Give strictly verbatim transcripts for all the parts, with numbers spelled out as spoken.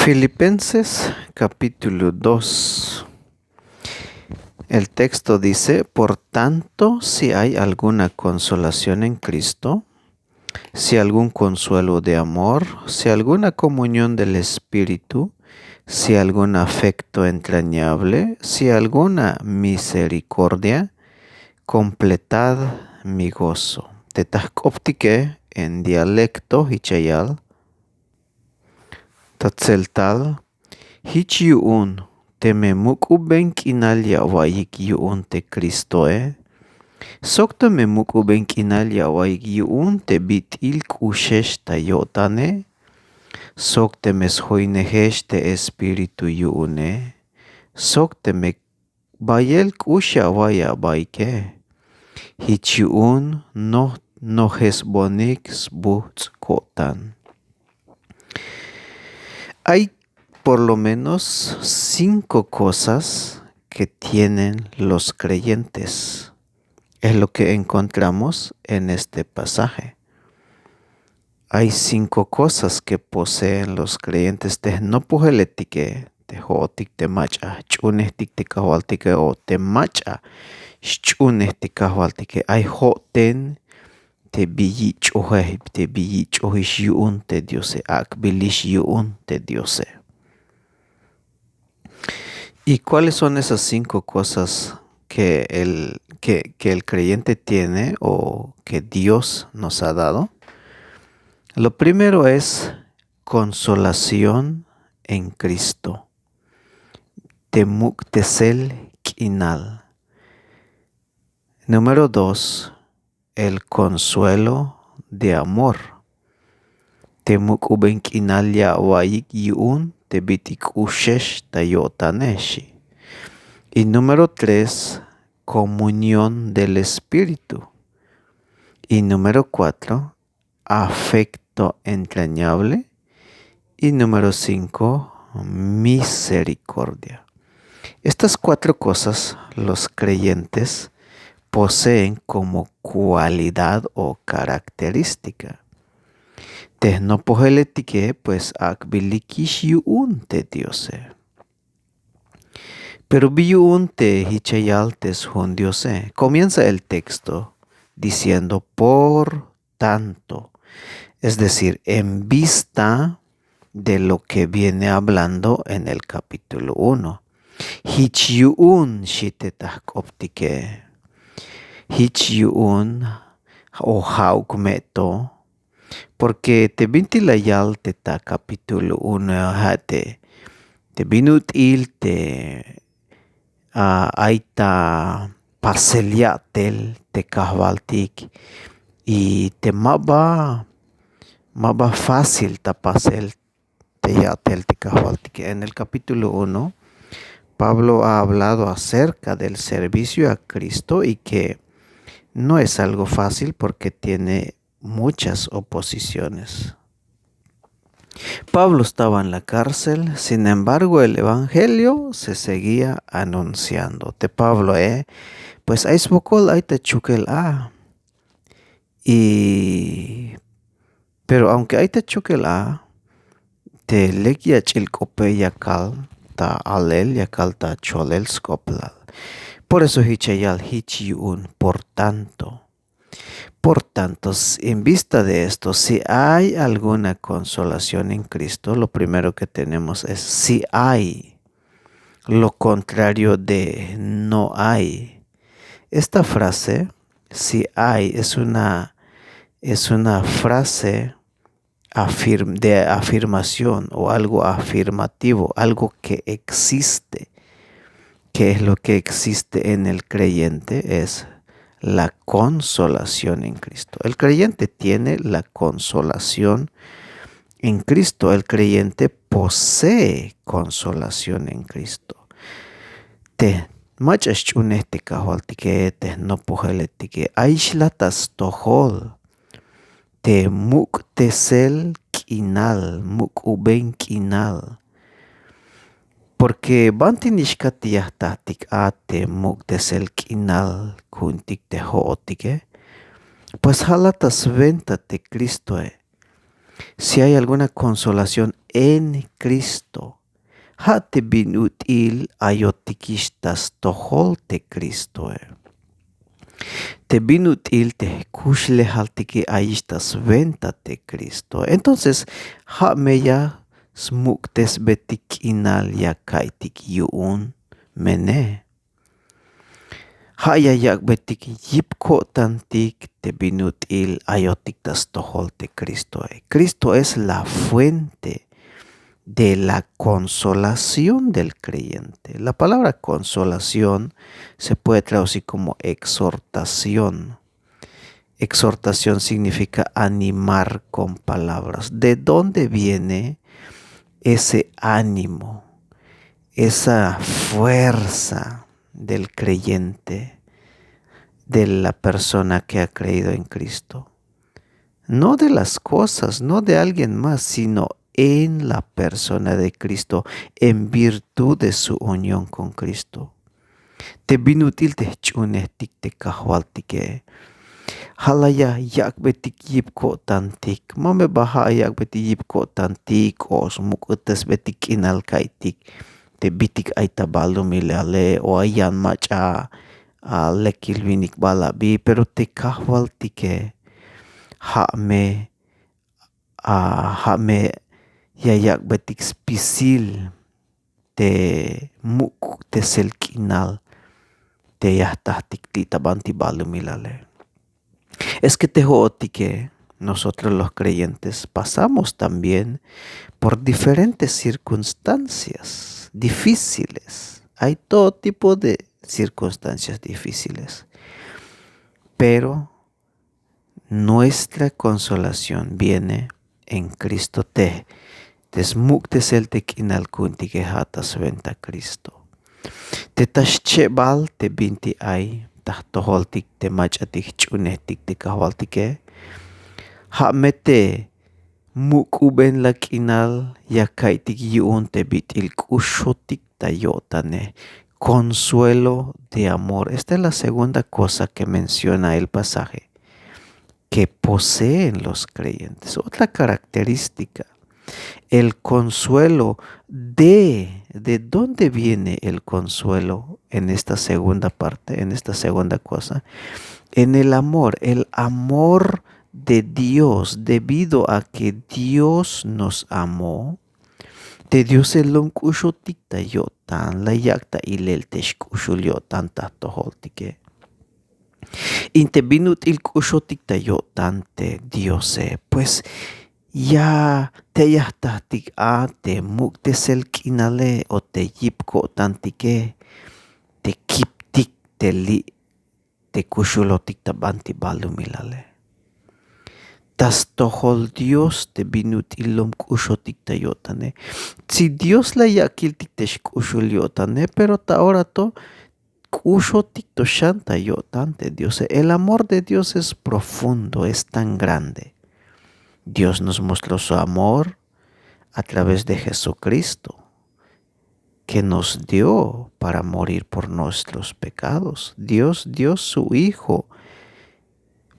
Filipenses capítulo dos. El texto dice: "Por tanto, si hay alguna consolación en Cristo, si algún consuelo de amor, si alguna comunión del Espíritu, si algún afecto entrañable, si alguna misericordia, completad mi gozo." Te ta jk'optike en dialecto jich ya yal: Ta tseltal, jich yu'un teme muk'uben k'inal ya awa'iyik yu'un te Cristoe, sok teme muk'uben k'inal ya awa'iyik yu'un te bit'il k'uxex ta yo'tane, sok teme sjoynejex te Espíritu yu'une, sok teme bayel k'ux ya awa'iy abaike, jich yu'un noj nojesbonik sbujts' ko'tan. Hay por lo menos cinco cosas que tienen los creyentes. Es lo que encontramos en este pasaje. Hay cinco cosas que poseen los creyentes. Te jnopojeletike, te jo'otik te mach'a jch'uunejtik te kajwaltike, o te mach'a xch'uunej te kajwaltike, ay jo'ten te bi yich'ojej, te bi yich'ojix yu'un te Diose, ak'bilix yu'un te Diose. ¿Y cuáles son esas cinco cosas que el, que, que el creyente tiene o que Dios nos ha dado? Lo primero es consolación en Cristo. Te muk'tesel k'inal. Número dos, el consuelo de amor. Te muk'uben k'inal ya awa'iyik yu'un te bit'il k'uxex ta yo'tane, xi. Y número tres, comunión del Espíritu. Y número cuatro, afecto entrañable. Y número cinco, misericordia. Estas cuatro cosas los creyentes poseen como cualidad o característica. Te jnopojeletike, pues, ak'bilikix yu'un te Diose. Pero bi yu'un te jich ya yal te sjun Diose. Comienza el texto diciendo: "Por tanto", es decir, en vista de lo que viene hablando en el capítulo uno. Jich yu'un, xi te ta jk'optike. Jich yu'un o ja'uk me to. Porque te bintik la yal te ta capítulo uno, ja' te, te bin ut'il te, a, ay ta pasel ya'tel te kajwaltik, y te ma ba, ma ba fácil ta pasel te ya'tel te kajwaltik. En el capítulo uno, Pablo ha hablado acerca del servicio a Cristo y que no es algo fácil porque tiene muchas oposiciones. Pablo estaba en la cárcel, sin embargo, el evangelio se seguía anunciando. Te Pablo, eh, pues, ay sbokol ay ta chukel a. Y, pero aunque ay ta chukel a, te lek yach'il k'ope ya kal ta alel, ya kal ta cholel sk'oplal. Por eso jich ya yal jich yu'un, por tanto. Por tanto, s-, en vista de esto, si hay alguna consolación en Cristo, lo primero que tenemos es si hay. Lo contrario de no hay. Esta frase, si hay, es una, es una frase afirm-, de afirmación o algo afirmativo, algo que existe. ¿Qué es lo que existe en el creyente? Es la consolación en Cristo. El creyente tiene la consolación en Cristo. El creyente posee consolación en Cristo. Te mach'a xch'unej te kajwaltike, te jnopojeletike, ay xla ta stojol te muk'tesel k'inal, muk'uben k'inal. Porque banti nix ka te ya jtatik a te muk'tesel k'inal ku'untik te jo'otike, pues ja' la ta swenta te Cristoe. Si hay alguna konsolación en Kristo, ja' te bin ut'il ayotikix ta stojol te Kristoe. Te bin ut'il te jkuxlejaltike ayix ta swenta te Kristoe. Entonces ja' me ya smuk'tesbetik k'inal ya ka'iytik yu'un mene. Ja' ya yak'betik yip ko'tantik te bin ut'il ayotik ta stojol te Kristoe. Kristo es la fuente de la consolación del creyente. La palabra consolación se puede traducir como exhortación. Exhortación significa animar con palabras. ¿De dónde viene ese ánimo, esa fuerza del creyente, de la persona que ha creído en Cristo? No de las cosas, no de alguien más, sino en la persona de Cristo, en virtud de su unión con Cristo. Te bin ut'il te jch'uunejtik te Kajwaltike. Ja' la ya yak'betik yip ko'tantik. Ma me ba ja' yak'betik yip ko'tantik o smuk'utesbetik k'inal ka'iytik te bitik ay ta balumilale o ay yan mach'a lekil winik bal abi, pero te Kajwaltike ja' me ja' me ya yak'betik spisil te muk'tesel k'inal te ya jtajtik li' ta banti balumilale. Es que te jo'otike nosotros los creyentes pasamos también por diferentes circunstancias difíciles. Hay todo tipo de circunstancias difíciles, pero nuestra consolación viene en Cristo te te smuk'tesel te k'inal ku'untike ja' ta swenta Cristo. Te ta xchebal te binti ay ta jtojoltik te mach'atik jch'uunejtik te Kajwaltike, ja' me te muk'uben la k'inal ya ka'iytik yu'un te bit'il k'uxotik ta yo'tane. Consuelo de amor. Esta es la segunda cosa que menciona el pasaje que poseen los creyentes. Otra característica, el consuelo de, ¿de dónde viene el consuelo en esta segunda parte, en esta segunda cosa? En el amor, el amor de Dios, debido a que Dios nos amó, te Diose lom k'uxotik ta yo'tan, la yak' ta ilel te xk'uxul yo'tan ta jtojoltike. In te bin ut'il k'uxotik ta yo'tan te Diose, pues ya te ya jtajtik a te muk'tesel k'inale o te yip ko'tantike te kiptik te li' te kuxulotik ta banti balumilale. Ta stojol Dios te bin ut'il lom k'uxotik ta yo'tane. Si Dios la ya kiltik te xk'uxul yo'tane, pero ta ora to k'uxotik to xan ta yo'tan te Diose. El amor de Dios es profundo, es tan grande. Dios nos mostró su amor a través de Jesucristo, que nos dio para morir por nuestros pecados. Dios dio su Hijo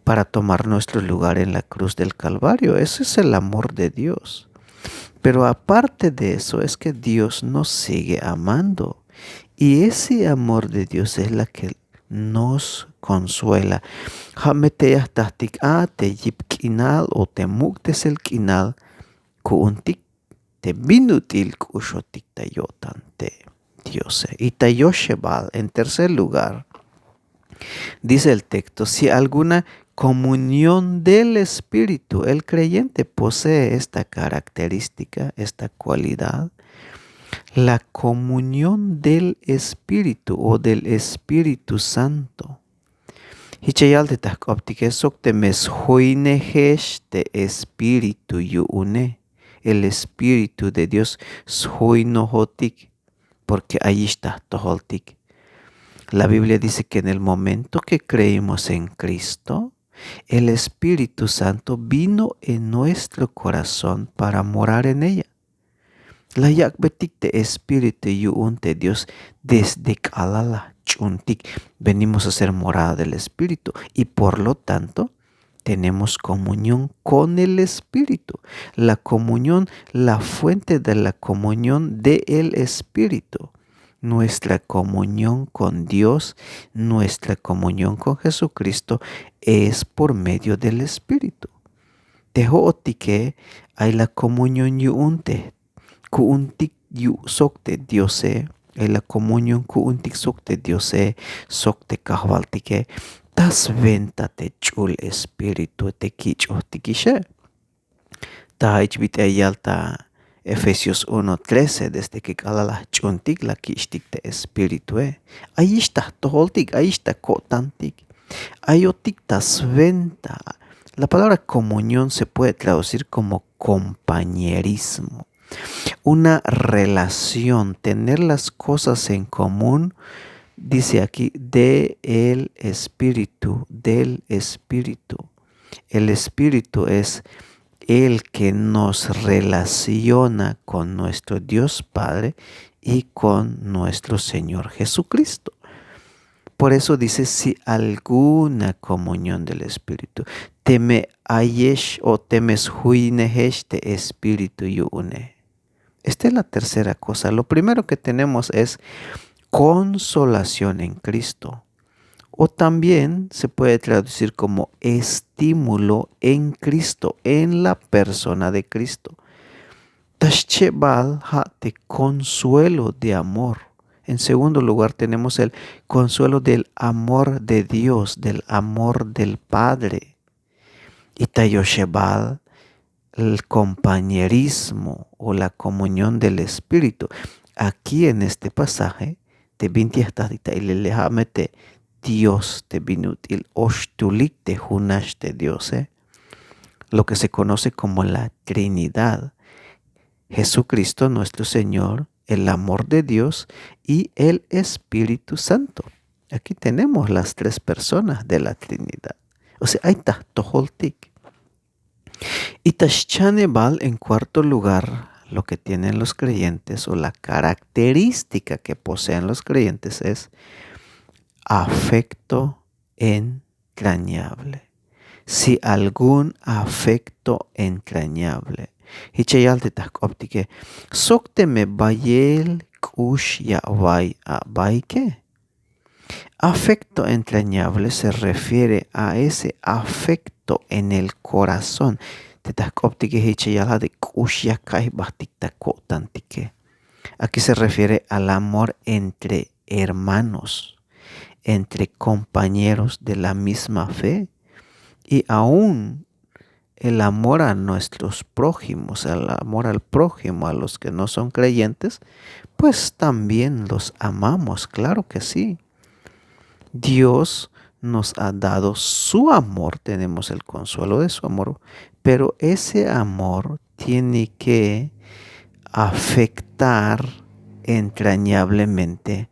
para tomar nuestro lugar en la cruz del Calvario. Ese es el amor de Dios. Pero aparte de eso es que Dios nos sigue amando. Y ese amor de Dios es la que nos consuela. Ja' me te ya jtajtik a te yip k'inal o te muk'tesel k'inal ku'untik te bin ut'il k'uxotik ta yo'tan te Diose. Y ta yoxebal, en tercer lugar, dice el texto, si alguna comunión del Espíritu, el creyente posee esta característica, esta cualidad, la comunión del Espíritu o del Espíritu Santo. Jich ya yal te ta jk'optike sok teme sjoynejex te Espíritu yu'une, el Espíritu de Dios sjoynojotik, porque ayix ta jtojoltik. La Biblia dice que en el momento que creímos en Cristo, el Espíritu Santo vino en nuestro corazón para morar en ella. La yak'betik te Espíritu yu'un te Dios desde k'alal la jch'uuntik. Venimos a ser morada del Espíritu y por lo tanto Tenemos comunión con el Espíritu. La comunión, la fuente de la comunión de el Espíritu. Nuestra comunión con Dios, nuestra comunión con Jesucristo es por medio del Espíritu. Te jo'otike ay la comunión yu'un te ku'untik yu' sok te Diose, ay la comunión ku'untik sok te Diose, sok te kajwaltike, ta swenta te ch'ul espíritu te kich'ojtikixe. Ta jich bit'il ya yal ta Efesios uno trece, desde que k'alal la jch'untik la kich'tik te espiritue. Ayix ta jtojoltik, ayix ta ko'tantik, ayotik ta swenta. La palabra comunión se puede traducir como compañerismo, una relación, tener las cosas en común, dice aquí, de el espíritu, del espíritu. El espíritu es el que nos relaciona con nuestro Dios Padre y con nuestro Señor Jesucristo. Por eso dice, si alguna comunión del Espíritu. Teme ayex o teme sjuyinejex te Espíritu yu'une. Esta es la tercera cosa. Lo primero que tenemos es consolación en Cristo. O también se puede traducir como estímulo en Cristo, en la persona de Cristo. Ta xchebal ja' te consuelo de amor. En segundo lugar tenemos el consuelo del amor de Dios, del amor del Padre. Y ta yoxebal, el compañerismo o la comunión del Espíritu. Aquí en este pasaje te bintik ya jtatik ta ilele, ja' me te Dios te bin ut'il oxtulik te junax te Diose, lo que se conoce como la Trinidad. Jesucristo nuestro Señor, el amor de Dios y el Espíritu Santo. Aquí tenemos las tres personas de la Trinidad. O sea, ay ta jtojoltik. Y ta xchanebal, en cuarto lugar, lo que tienen los creyentes o la característica que poseen los creyentes es afecto entrañable. Si algún afecto entrañable. Jich ya yal te ta jk'optike, sok teme bayel k'ux ya away abayike. Afecto entrañable se refiere a ese afecto en el corazón. Te ta jk'optike jich ya yal ja' te k'ux ya ka'iy jbatik ta ko'tantike. Aquí se refiere al amor entre hermanos, entre compañeros de la misma fe y aún el amor a nuestros prójimos, el amor al prójimo, a los que no son creyentes, pues también los amamos, claro que sí. Dios nos ha dado su amor, tenemos el consuelo de su amor, pero ese amor tiene que afectar entrañablemente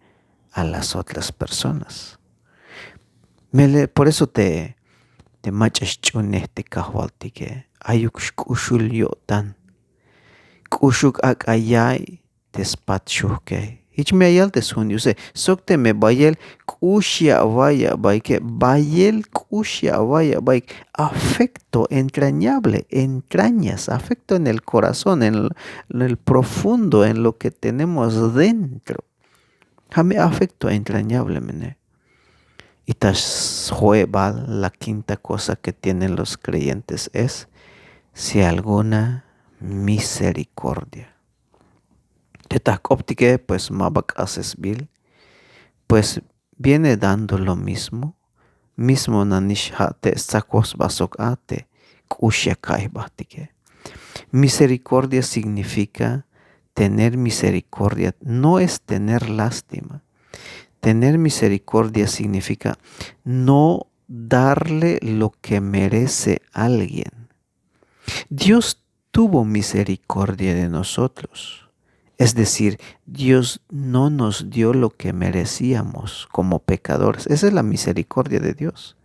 a las otras personas. Mele, por eso te, te mach'a xch'unej te kajwaltike, ayuk xk'uxul yo'tan. K'uxuk ak'a ya'iy te spat xujke. Jich me ya yal te sjun Diose, sok teme bayel k'ux ya away abayike, bayel k'ux ya away abayike. Afecto entrañable, entrañas, afecto en el corazón, en el, en el profundo, en lo que tenemos dentro. Ja' me afecto entrañable mene. Y ta sjo'ebal, la quinta cosa que tienen los creyentes es si alguna misericordia. Te ta jk'optike, pues ma ba k'asesbil, pues viene dando lo mismo, mismo nanix ja' te stsakoj sba sok a te k'ux ya ka'iy jbatik e. Misericordia significa tener misericordia, no es tener lástima. Tener misericordia significa no darle lo que merece alguien. Dios tuvo misericordia de nosotros. Es decir, Dios no nos dio lo que merecíamos como pecadores. Esa es la misericordia de Dios.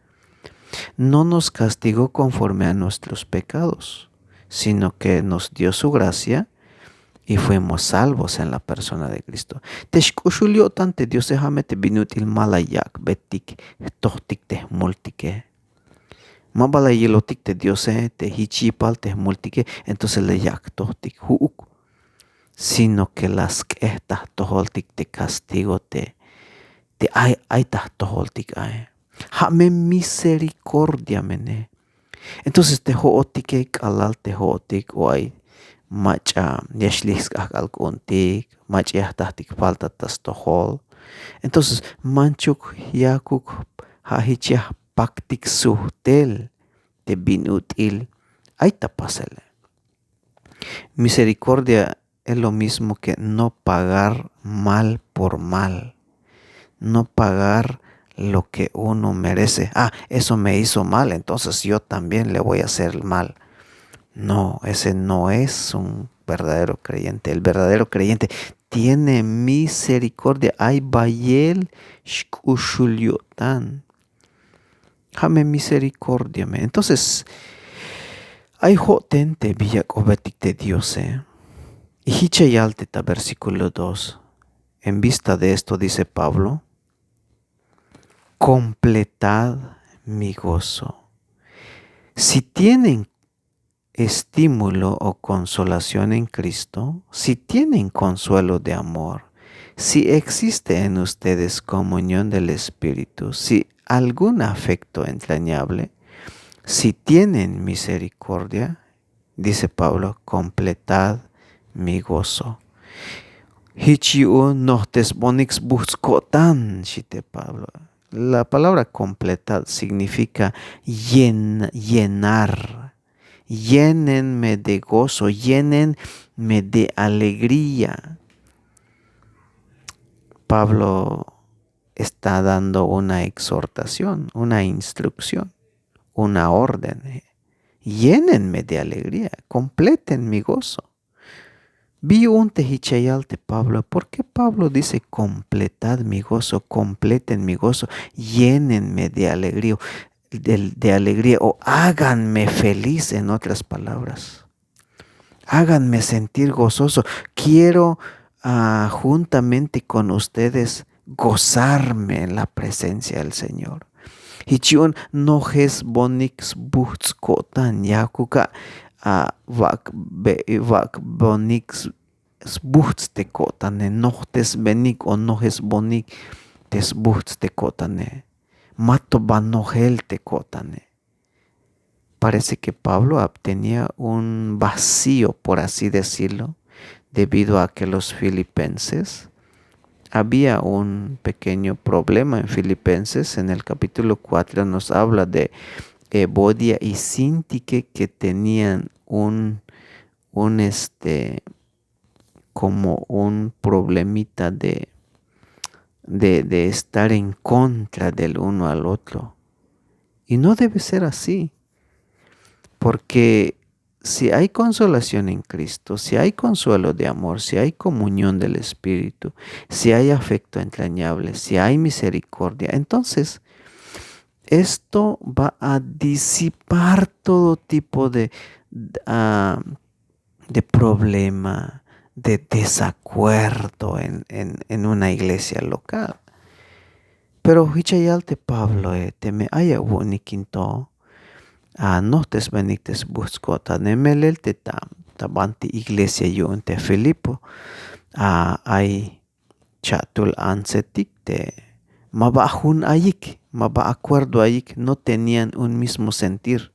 No nos castigó conforme a nuestros pecados, sino que nos dio su gracia y fuimos salvos en la persona de Cristo. Te xk'uxul yo'tan te Diose, ja' me te bin ut'il ma la yak'betik jtojtik te jmultike. Ma ba la yilotik te diose te jich yipal te jmultike. Entonces la yak' tojtik ju'uk, sino ke la sk'ej ta jtojoltik te kastigo te ay ta jtojoltik ae. Ja' me miserikordia mene. Entonces te jo'otike k'alal te jo'otik o ay mach'a ya xlij sk'ajk'al ku'untik, mach'a ya jtajtik falta ta stojol. Entonces manchuk yakuk ja' jich ya jpaktik sujtel te bin ut'il ay ta pasele. Miserikordia es lo mismo ke no pagar mal por mal, no pagar lo ke uno merece. Ah, eso me hizo mal, entonces yo también le voy a hacer mal. No, ese no es un verdadero kreyente. El verdadero kreyente tiene miserikordia. Ay bayel xk'uxul yo'tan. Ja' me miserikordia me. Entonces ay jo'ten te bi yak'obetik te diose. Y jich ya yal te ta versíkulo dos. En vista de esto dice pablo, kompletad mi gozo. Si tienen estimulo o konsolasion en kristo, si tienen konsuelo de amor, si eksiste en ustedes komunion del espíritu, si algun afekto entrañable, si tienen miserikordia, dice pablo, kompletad mi gozo. Jich yu'un nojtesbonik sbuhts' ko'tan xi' te pablo. La palabra kompletad signifika llenar. Yénenme de gozo, yénenme de alegría. Pablo está dando una exhortación, una instrukción, una orden. Yénenme de alegría, kompleten mi gozo. Bi yu'un te jich ya yal te pablo? Porke pablo dice kompletad mi gozo, kompleten mi gozo, yénenme de alegría, de alegría o háganme feliz, en otras palabras. Háganme sentir gozoso. Quiero juntamente kon ustedes gozarme en la presencia del señor. Jich yu'un nojesbonik sbuhts' ko'tan ya kuka' a vak'bonik sbuhts' te ko'tane nojtesbenik o nojesbonik te sbuhts' te ko'tane. Ma to ba nojel te ko'tane. Parece ke pablo tenia un vacío por así decirlo, debido a ke los filipenses había un pekeño problema en filipenses en el kapítulo kuatro nos habla de ebodia y sintike ke tenian un un este komo un problemita de de estar en kontra del uno al otro. Y no debe ser así. Porke si ay konsolasion en kristo, si ay konsuelo de amor, si ay komunion del espíritu, si ay afekto entrañable, si ay miserikordia, entonces esto va a disipar todo tipo de de problema, de desakuerdo en una iglesia lokal. Pero jich ya yal te pabloe teme ay awu'unik in to anojtesbenik te sbuhts' ko'tane melel te ta banti iglesia yu'un te filipo ay cha'tul antsetik te ma ba jun ayik, ma ba akuerdo ayik, no tenian un mismo sentir.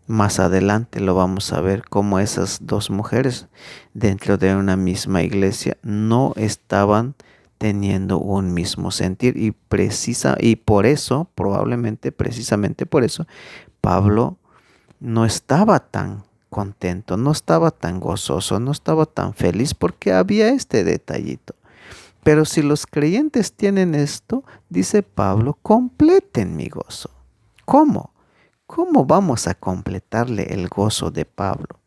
Mas adelante lo vamos a ver komo esas dos mujeres dentro de una misma iglesia no estaban teniendo un mismo sentir y precisa y por eso probablemente precisamente por eso pablo no estaba tan kontento, no estaba tan gozoso, no estaba tan feliz porke había este detallito. Pero si los kreyentes tienen esto, dice pablo, kompleten mi gozo. Komo? Komo vamos a kompletarle el gozo de pablo?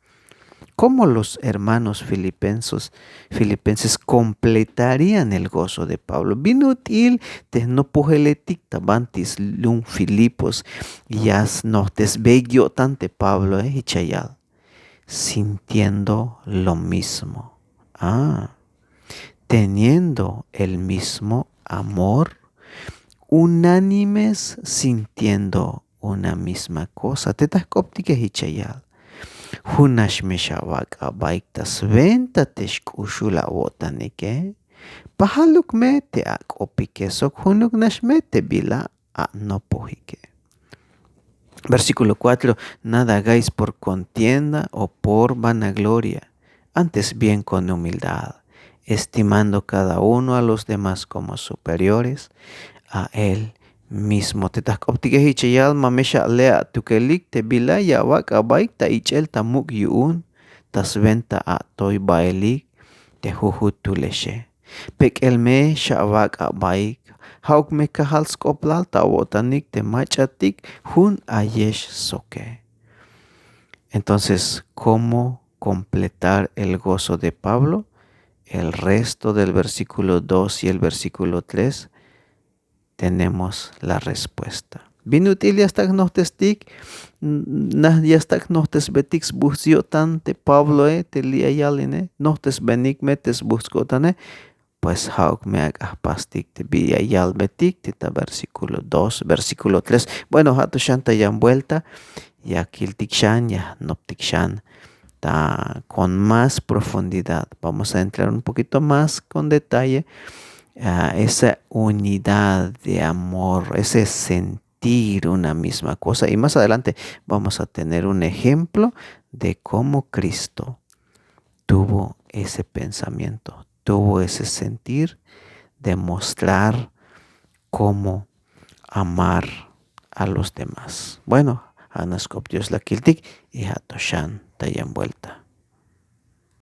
Komo los hermanos filipenses kompletarian el gozo de pablo? Bin ut'il te jnopojeletik ta banti slum filipos ya snojtesbeyik yo'tan te pabloe jich ya yal, sintiendo lo mismo. Teniendo el mismo amor, unánimes sintiendo una misma cosa. Te ta jk'optike jich ya yal, jun nax me xawak' abaik ta swenta te xk'uxul awo'tanike, pajaluk me te ak'opike sok junuk nax me te bila anopojike. Versículo cuatro. Nada hagáis por contienda o por vanagloria, antes bien con humildad, estimando cada uno a los demás como superiores a él mismo. Te ta jk'optike jich ya yal, ma me xale' atukelik te bila ya awak' abaik ta ich'el ta muk' yu'un, ta swenta atoy baelik te jujutulexe. Pek'el me xawak' abaik, ja'uk me kajal sk'oplal ta awo'tanik te mach'atik jun ayex soke. Entonces, ¿cómo completar el gozo de Pablo? El resto del versículo dos y el versículo tres tenemos la respuesta. Bin ut'il ya stak' jnojtestik, n- na ya stak' jnojtesbetik sbujts' yo'tan te Pabloe, te li' ya yal ine, nojtesbenik me te sbujts' ko'tane. Pues ja'uk me ak'a jpastik te bin ya yalbetik te ta versículo dos, versículo tres. Bueno, ja' to xan ta yan vuelta ya kiltik xan, ya jnoptik xan ta con más profundidad. Vamos a entrar un poquito más con detalle a esa unidad de amor, ese sentir una misma cosa. Y más adelante vamos a tener un ejemplo de cómo Cristo tuvo ese pensamiento, tuvo ese sentir de mostrar cómo amar a los demás. Bueno, ja' nax sk'op Dios la kiltik, y ja' to xan ta yan vuelta.